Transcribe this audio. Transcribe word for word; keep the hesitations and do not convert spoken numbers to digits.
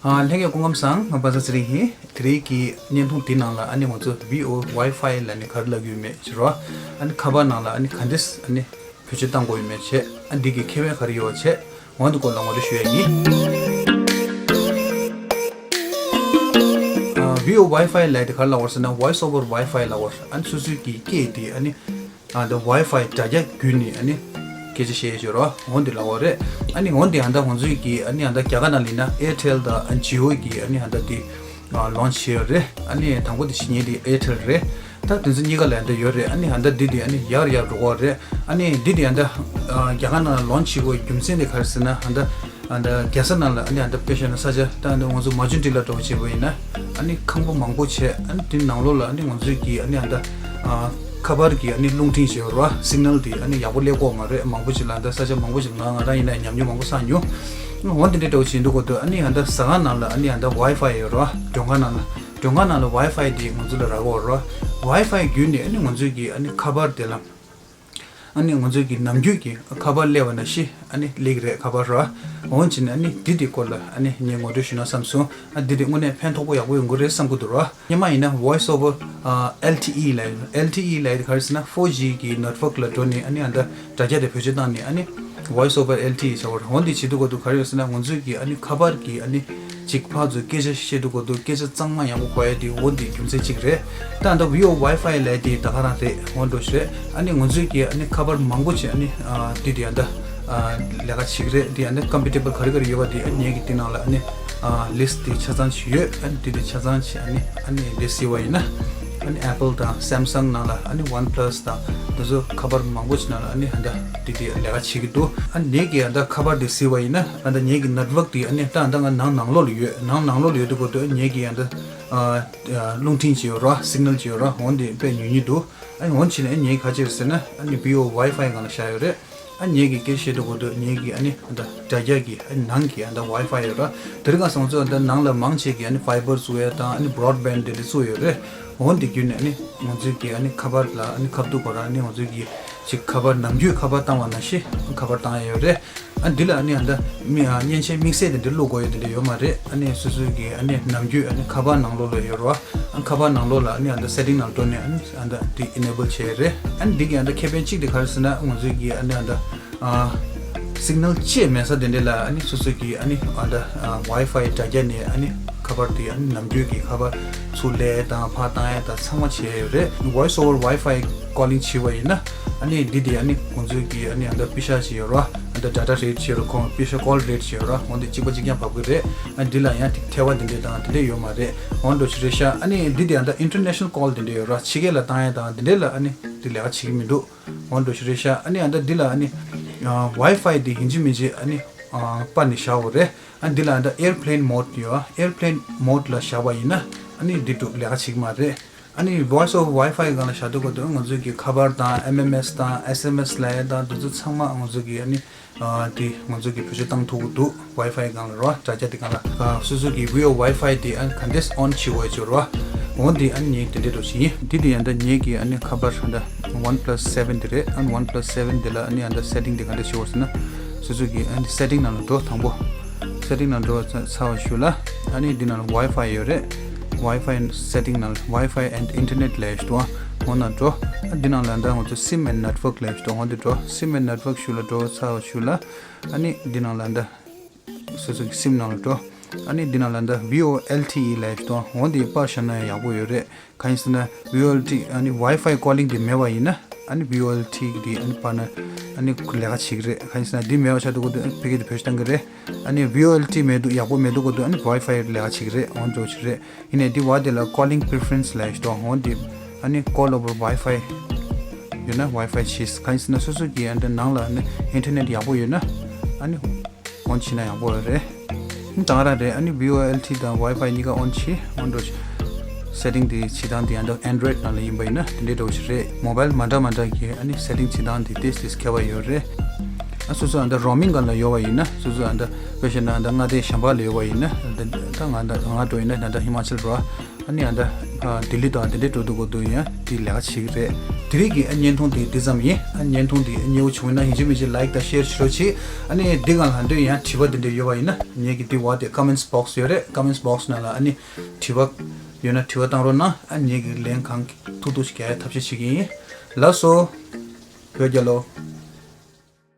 ཨ། ལྷན་རྒྱས་སྐུ་ཁམས་བཟང་། ང་པ་ས་ཚེ་རིང་ཡིན། དེ་རིང་གི་བརྙན་ཐུང་འདི་ནང་ལ་ཨ་ནི་ང་ཚོ་ཝི་ཨོ་ཝའི་ཕའི་ལ་ནི་ག་རེ་ལབ་ཀྱི་ཡོད་མེད་ཅེས་རོ། ཨ་ནི་ཁ་པར་ནང་ལ་ཨ་ནི་ག་འདྲས་ཨ་ནི་བེད་སྤྱོད་བཏང་དགོས་ཡོད་མེད་བྱས། ཨ་འདི་གི་ཁེ་ཕན་ག་རེ་ཡོད་བྱས། འོ་འདི་སྐོར་ལ་ངོ་སྤྲོད་ཞུ་ཡ་ཡིན། ཨ། ཝི་ཨོ་ཝའི་ཕའི་ལབ་དེ་ག་རེ་ལབ་དགོས་ཟེར་ན། Voice over Wi-Fi ལབ་དགོས། ཨ་ནི་སོ་སོའི་གི་སྐད་དེ་ཨ་ནི། ཨ། ད་ཝའི་ཕའི་དྲ་རྒྱ་བརྒྱུད་ནས་ཨ་ནི་སྐད་ཆ་བཤད་ཡས་ཅིག་རོ། འོ་འདི་ལབ་དགོས་རེད། ཨ་ནི་འོ་འདི་ཨ་ད་ང་ཚོའི་གི་ཨ་ནི་ཨ་ད་རྒྱ་གར་ནང་ལ་ཡིན་ན་ཨེར་ཊེལ་དང་ཨ་ཇི་ཨོ་གི་ཨ་ནི་ཨ་ད་དེ་ཨ་ལོན་ཆི་བྱས་ཡོད་རེད། ཨ་ནི་དང་པོ་དེ་བྱེད་མཁན་དེ་ཨེར་ཊེལ་རེད། ད་དེ་ཚོ་གཉིས་ཀ་ལ་ཨ་ད་ཡོད་རེད། ཨ་ནི་ཨ་ད་འདི་དེ་ཨ་ནི་ཡར་ཡར་འགྲོ་གི་རེད། ཨ་ནི་འདི་དེ་ཨ་ད་ཨ་རྒྱ་གར་ནང་ལ་ལོན་ཆི་བྱེད་དགོས་རྒྱུ་མཚན་དེ་ག་རེ་ཟེར་ན། ཨ་ད་ཨ་ད་རྒྱལ་ས་ནང་ལ་ཨ་ནི་ཨ་ད་དཔེ་བཞག་ན་ས་ཆ་ད་ཨ་ད་ང་ཚོ་མ་ཇུ་ཊི་ལ་འགྲོ་བྱེད་པ་ཡིན་ན། ཨ་ནི་ཁང་པ་མང་པོ་བྱས། ཨ་ནི་དེ་ནང་ལོགས་ལ་ཨ་ནི་ང་ཚོའི་གི་ཨ་ནི་ཨ་ད་ཨ་ཁ་པར་གྱི་ཨ་ནི་རླུང་འཕྲིན་ཞེས་པ་རེད་པ། སིག་ནལ་དེ་ཨ་ནི་ཡག་པོ་སླེབས་ཀྱི་ཡོད་མ་རེད། མང་པོ་ཞིག་ལ་ཨ་ད་ས་ཆ་མང་པོ་ཞིག་ལ་ང་རང་ཡིན་ན་ཉམས་མྱོང་མང་པོ་བསགས་མྱོང་། འོ་འདི་འདྲའི་འདྲ་བོ་ཞིག་འདུག་གོ། དུ་ཨ་ནི་ཨ་ད་ཟ་ཁང་ནང་ལ་ཨ་ནི་ཨ་ད་ཝའི་ཕའི་ཡོད་རེད་པ། མགྲོན་ཁང་ནང་ལ། མགྲོན་ཁང་ནང་ལ་ཝའི་ཕའི་དེ་ང་ཚོ་ལ་རག་གི་ཡོད་རེད་པ། ཝའི་ཕའི་བརྒྱུད་ནས་ཨ་ནི་ང་ཚོའི་གི་ཨ་ནི་ཁ་པར་དེ་ལ། ཨ་ནི་ང་ཚོའི་གི་ནམ་རྒྱུན་གྱི་ཁ་པར་སླེབས་པ་ནང་བཞིན་ཨ་ནི་སླེབས་ཀྱི་རེད། ཁ་པར་ར། འོན་ཀྱང་ཨ་ནི་འདི་དེ་སྐོར་ལ་ཨ་ནི་ངས་ངོ་སྤྲོད་ཞུ་ན་བསམ་སོང་། ཨ་འདི་དེ་དངོས་གནས་ཕན་ཐོགས་པོ་ཡག་པོ་ཡོང་གི་རེད་བསམ་གྱི་འདུག་ར། སྔོན་མ་ཡིན་ན་Voice over ཨ་ལ་ཊི་ཨི་ལབ་ཡོད། ལ་ཊི་ཨི་ལབ་ཡོད་དེ་ག་རེ་ཟེར་ན། ཕོར་ཇི་གི་ནེཊ་ཝརཀ་ལ་འགྲོ་ནས་ཨ་ནི་ཨ་ད་དྲ་རྒྱ་དེ་བེད་སྤྱོད་བཏང་ནས་ཨ་ནི་Voice over ལ་ཊི་ཨི་བྱ་བ་རེད། འོ་འདི་བྱེད་དུས་སྐབས་དུ་ག་རེ་ཡོད་ཟེར་ན། ང་ཚོའི་གི་ཨ་ནི་ཁ་པར་གི་ཨ་ནི་གཅིག་ཕར་ཚུར་སྐད་ཆ་བཤད་དུས་སྐབས་དུ་སྐད་ཆ་གཙང་མ་ཡག་པོ་གོ་ཡ་དེ་འོ་འདི་རྒྱུ་མཚན་གཅིག་རེད། ད་ད་ཝི་ཨོ་ཝའི་ཕའི་ལབ་དེ་ད་ག་རང་རེད། འོ་འདྲ་བོ་ཞིག་རེད། ཨ་ནི་ང་ཚོའི་གི་ཨ་ནི་ཁ་པར་མང་པོ་ཅིག་ཨ་ནི་ཨ་འདི་དེ་ཨ་ད་ཨ་ལས་ཀ་བྱེད་ཀྱི་རེད། དེ་ཨ་ནི་ཀམ་པེ་ཊི་བལ་ག་རེ་ག་རེ་ཡོད་པ་དེ་ཨ་ངེད་ཀྱི་དེ་ནང་ལ་ཨ་ནི་ཨ་ལིསི་ཊི་དེ་ཆ་ཚང་ཅིག་ཡོད། ཨ་ནི་དེ་དེ་ཆ་ཚང་ཅིག་ཨ་ནི་ཨ་ནི་དེ་གཟིགས་པ་ཡིན་ན། ཨ་ནི་ཨེ་པལ་དང་སེམ་སང་ནང་ལ། ཨ་ནི་ཝན་པ་ལ་སི་དང་དེ་ཚོ་ཁ་པར་མང་པོ་ཅིག་ནང་ལ་ཨ་ནི་ཨ་ད་དེ་དེ་ལས་ཀ་བྱེད་ཀྱི་འདུག། ཨ་ནི་ངེད་ཀྱི་ཨ་ད་ཁ་པར་དེ་གཟིགས་པ་ཡིན་ན། ཨ་ད་ངེད་ཀྱི་ནེཊ་ཝརཀ་དེ་ཨ་ནི་ད་ཨ་ད་ང་ནང་ནང་ལོགས་ལ་ཡོད། ནང་ནང་ལོགས་ལ་ཡོད་དུས་སྐབས་དུ་ངེད་ཀྱི་ཨ་ད་ཨ་རླུང་འཕྲིན་ཅིག་ཡོད་ར། སིག་ནལ་ཅིག་ཡོད་ར། འོ་འདི་དཔེ་ཉུང་ཉུང་འདུག། ཨ་ནི་འོ་བྱས་ནས་ངེད་ག་ཅིག་ཟེར་ན། ཨ་ནི་ཝི་ཨོ་ཝའི་ཕའི་སྒང་ལ་བཞག་ཡོད་རེད། ཨ་ངེད་ཀྱི་སྐད་བཤད་དུས་སྐབས་དུ་ངེད་ཀྱི་ཨ་ནི་ཨ་ད་དྲ་རྒྱ་གི་ཨ་ནི་ནང་གི་ཨ་ད་ཝའི་ཕའི་ཡོད་ར། དེ་རིང་ཁ་སང་ཚོ་ཨ་ད་ནང་ལ་མང་ཆེ་གི་ཨ་ནི་ཕའི་བར་བཙུགས་ཡ་དང་ཨ་ནི་བྷི་རོཌ་བྷེནཌ་དེ་འདྲ་བཙུགས་ཡོད་རེད། འོ་འདི་བརྒྱུད་ནས་ཨ་ནི་ང་ཚོའི་གི་ཨ་ནི་ཁ་པར་ལ་ཨ་ནི་ཁ་ཐུག་གོ་ར། ཨ་ནི་ང་ཚོའི་གི་ཅིག་ཁ་པར་ནམ་རྒྱུན་ཁ་པར་བཏང་བ་ནང་བཞིན་ཁ་པར་བཏང་ཡ་ཡོད་རེད། ཨ་འདི་ལ་ཨ་ནི་ཨ་ད་མི་ཨ་མཉེན་ཆས་དམིགས་བསལ་དེ་འདྲ་བླུག་དགོས་ཡ་དེ་འདྲ་ཡོད་མ་རེད། ཨ་ནི་སོ་སོའི་གི་ཨ་ནི་ནམ་རྒྱུན་ཨ་ནི་ཁ་པར་ནང་ལོགས་ལ་ཡོད་ར། ཨ་ཁ་པར་ནང་ལོགས་ལ་ཨ་ནི་ཨ་ད་སེ་ཊིང་ནང་འགྲོ་ནས་ཨ་ནི་ཨ་ད་དེ་ཨི་ནེ་བལ་བྱས་རེད། ཨ་ནི་འདི་གི་ཨ་ད་ཁེ་ཕན་གཅིག་དེ་ག་རེ་ཟེར་ན། ང་ཚོའི་གི་ཨ་ནི་ཨ་ད་ཨ་སིག་ནལ་ཅིག་མེད་ས་དེ་འདྲ་ལ་ཨ་ནི་སོ་སོའི་གི་ཨ་ནི་ཨ་ད་ཨ་ཝའི་ཕའི་དྲ་རྒྱ་ནས་ཨ་ནི་ཁ་པར་དེ་ཨ་ནི་ནམ་རྒྱུན་གི་ཁ་པར་ཚུར་སླེབས་དང་ཕར་བཏང་ཡ་དང་ཚང་མ་བྱས་ཡོད་རེད། Voice over Wi-Fi calling བྱས་པ་ཡིན་ན། ཨ་ནི་འདི་དེ་ཨ་ནི་ང་ཚོའི་གི་ཨ་ནི་ཨ་ད་པེ་ཤ་ཅིག་ཡོད་ར། ཨ་ད་ཌེ་ཊ་རེ་ཊི་ཅིག་ཡོད་ར། ཁོང་པེ་ཤ་ཀོལ་རེ་ཊི་ཅིག་ཡོད་ར། འོ་འདི་གཅིག་པ་གཅིག་རྐྱང་བབས་ཀྱི་རེད། ཨ་འདི་ལ་ཡང་ཐེ་བ་དེ་འདྲ་དང་དེ་འདྲ་ཡོད་མ་རེད། འོ་འདྲ་བོ་ཞིག་རེད་ཤག། ཨ་ནི་འདི་དེ་ཨ་ད་ཨིན་ཊར་ནེ་ཤ་ནལ་ཀོལ་དེ་འདྲ་ཡོད་ར། ཕྱི་རྒྱལ་ལ་བཏང་ཡ་དང་དེ་འདྲ་ལ་ཨ་ནི་འདི་ལས་ཀ་བྱེད་ཀྱི་མི་འདུག། འོ་འདྲ་བོ་ཞིག་རེད་ཤག། ཨ་ནི་ཨ་ད་འདི་ལ་ཨ་ནི་ཝའི་ཕའི་དེ་ཡིན་གཅིག་མིན་གཅིག་ཨ་ནི་ཨ་སྤར་ནས་བཞག་དགོས་རེད། ཨ་འདི་ལ་ཨ་ད་ཨེར་པི་ལེན་མོཌ་ཡོད། ཨེར་པི་ལེན་མོཌ་ལ་བཞག་པ་ཡིན་ན་ཨ་ནི་འདི་འདྲ་ལས་ཀ་བྱེད་ཀྱི་མ་རེད། ཨ་ནི་Voice over Wi-Fi སྒང་ལ་བཞག་དུས་སྐབས་དུ་ང་ཚོའི་གི་ཁ་པར་དང་ཨེམ་ཨེམ་ཨེས་དང་ཨེས་ཨེམ་ཨེས་ལབ་ཡ་དང་དེ་ཚོ་ཚང་མ་ང་ཚོའི་གི་ཨ་ནི་ཨ་དེ་ང་ཚོའི་གི་བེད་སྤྱོད་བཏང་ཐུབ་ཀྱི་འདུག། ཝའི་ཕའི་སྒང་ལ་རོ། དྲ་རྒྱ་དེ་སྒང་ལ། ཨ་སོ་སོའི་གི་ཝི་ཨོ་ཝའི་ཕའི་དེ་ཨ་ནི་ག་འདྲས་ཨོན་བྱེད་དགོས་ཅིག་རོ། འོ་དེ་ཨ་ནི་ངས་དེ་འདྲས་འདྲ་བོ་ཞིག་ཡིན། དེ་དེ་ཡང་ད་ངེད་ཀྱི་ཨ་ནི་ཁ་པར་ཨ་ད་ཝན་པ་ལ་སི་སེ་བེན་དེ་རེད། ཨ་ནི་ཝན་པ་ལ་སི་སེ་བེན་དེ་ལ་ཨ་ནི་ཨ་ད་སེ་ཊིང་དེ་ག་འདྲས་བྱེད་དགོས་ཟེར་ན། སོ་སོའི་གི་ཨ་ནི་སེ་ཊིང་ནང་ལ་འགྲོ། དང་པོ་སེ་ཊིང་ནང་འགྲོ་ཚ་ཚར་བ་ཞུ་ལ། ཨ་ནི་འདི་ནང་ལ་ཝའི་ཕའི་ཡོད་རེད། ཝའི་ཕའི་སེ་ཊིང་ནང་ལ་Wi-Fi and Internet ལབ་ཞུ་དང་། འོ་ན་འགྲོ། ཨ་འདི་ནང་ལ་ད་ང་ཚོ་སིམ་ཨེན་ནེཊ་ཝརཀ་ལབ་ཞུ་དང་། འོ་འདི་འགྲོ། སིམ་ཨེན་ནེཊ་ཝརཀ་ཞུ་ལ་འགྲོ་ཚར་བ་ཞུ་ལ། ཨ་ནི་འདི་ནང་ལ་ད་སོ་སོ་གི་སིམ་ནང་ལ་འགྲོ། ཨ་ནི་འདི་ནང་ལ་ད་ཝི་ཨོ་ཨེལ་ཊི་ཨི་ལབ་ཞུ་དང་། འོ་འདི་པར་བཞག་ན་ཡག་པོ་ཡོད་རེད། གང་ཡིན་ཟེར་ན་ཝི་ཨོ་ཨེལ་ཊི་ཨ་ནི་ཝའི་ཕའི་ཀོ་ལིང་དེ་མེད་པ་ཡིན་ན། ཨ་ནི་ཝི་ཨོ་ཨེལ་ཊི་དེ་ཨ་ནི་པར་ན་ཨ་ནི་ལས་ཀ་བྱེད་ཀྱི་རེད། གང་ཡིན་ཟེར་ན་འདི་མེད་པ་ཆགས་དུས་སྐབས་དུ་ཨ་ནི་ཕ་གི་དེ་བེད་སྤྱོད་གཏང་གི་རེད། ཨ་ནི་ཝི་ཨོ་ཨེལ་ཊི་མེད་དུས་ཡག་པོ་མེད་དུས་སྐབས་དུ་ཨ་ནི་ཝའི་ཕའི་ལས་ཀ་བྱེད་ཀྱི་རེད། འོ་འདྲ་བོ་ཞིག་རེད། ཡིན་ནའི་འདི་བ་དེ་ལ་ཀོ་ལིང་པི་རི་ཕེ་རེན་སི་ལབ་ཞུ་དང་། འོ་འདི་ཨ་ནི་ཀོལ་ཨོ་བར་ཝའི་ཕའི་ཡོད་ན་ཝའི་ཕའི་བྱེད། གང་ཡིན་ཟེར་ན་སོ་སོ་གི་ཨ་འདྲ་ནང་ལ་ཨ་ནི་ཨིན་ཊར་ནེཊ་ཡག་པོ་ཡོད་ན་ཨ་ནི་འོ་བྱེད་ན་ཡག་པོ་རེད། ད་ག་རང་རེད། ཨ་ནི་ཝི་ཨོ་ཨེལ་ཊི་དང་ཝའི་ཕའི་གཉིས་ཀ་ཨོན་བྱེད། འོ་འདྲ་བོ་ཞིག་སེ་ཊིང་དེ་བྱེད་སྟངས་དེ་ཡང་ད་ཨེན་ཌོ་རོ་ཡིཌ་ནང་ལ་ཡིན་པ་ཡིན་ན་དེ་འདྲའི་འདྲ་བོ་ཞིག་རེད། མོ་བྷའིལ་མ་འདྲ་མ་འདྲ་གི་ཨ་ནི་སེ་ཊིང་བྱེད་སྟངས་དེ་ཏོག་ཙམ་ཁྱད་པར་ཡོད་རེད། ཨ་སོ་སོ་ཨ་ད་རོ་མིང་སྒང་ལ་ཡོད་པ་ཡིན་ན། སོ་སོ་ཨ་ད་དཔེ་བཞག་ན་ཨ་ད་མངའ་སྡེ་གཞན་པ་ལ་ཡོད་པ་ཡིན་ན། ད་ད་ང་ད་ང་འགྲོ་ཡིན་ན་ད་ད་ཧི་མ་ཅལ་འགྲོ། ཨ་ནི་ཨ་ད་ལྡི་ལི་དང་དེ་འདྲའི་འགྲོ་འདུག་གོ་འདུག་ཡིན་ཡང་དེ་ལས་ཀ་བྱེད་ཀྱི་རེད། དེ་རིང་གི་ཨ་བརྙན་ཐུང་དེ་འདི་ཙམ་ཡིན། ཨ་བརྙན་ཐུང་དེ་མཉེས་པོ་བྱུང་ན་ཡིན་གཅིག་མིན་གཅིག་ལའིཀ་དང་ཤེར་བྱེད་རོགས་གྱིས། ཨ་ནི་འདི་སྒང་ལ་འདོད་ཡང་དྲི་བ་དེ་འདྲ་ཡོད་པ་ཡིན་ན་ངེད་ཀྱི་འདི་བ་དེ་ཀོ་མེན་ཊི་བོག་སི་ཡོད་རེད། ཀོ་མེན་ཊི་བོག་སི་ནང་ལ་ཨ་ནི་དྲི་བ་ཡོད་ན་དྲི་བ་བཏང་རོགས་གནང་། ཨ་ངེད་ཀྱི་ལན་གང་ཐུབ་ཐུབ་ཞིག་རྒྱག་ཡ་ཐབས་ཤེས་བྱེད་ཀྱི་ཡིན། ལགས་སོ། བོད་རྒྱལ་ལོ།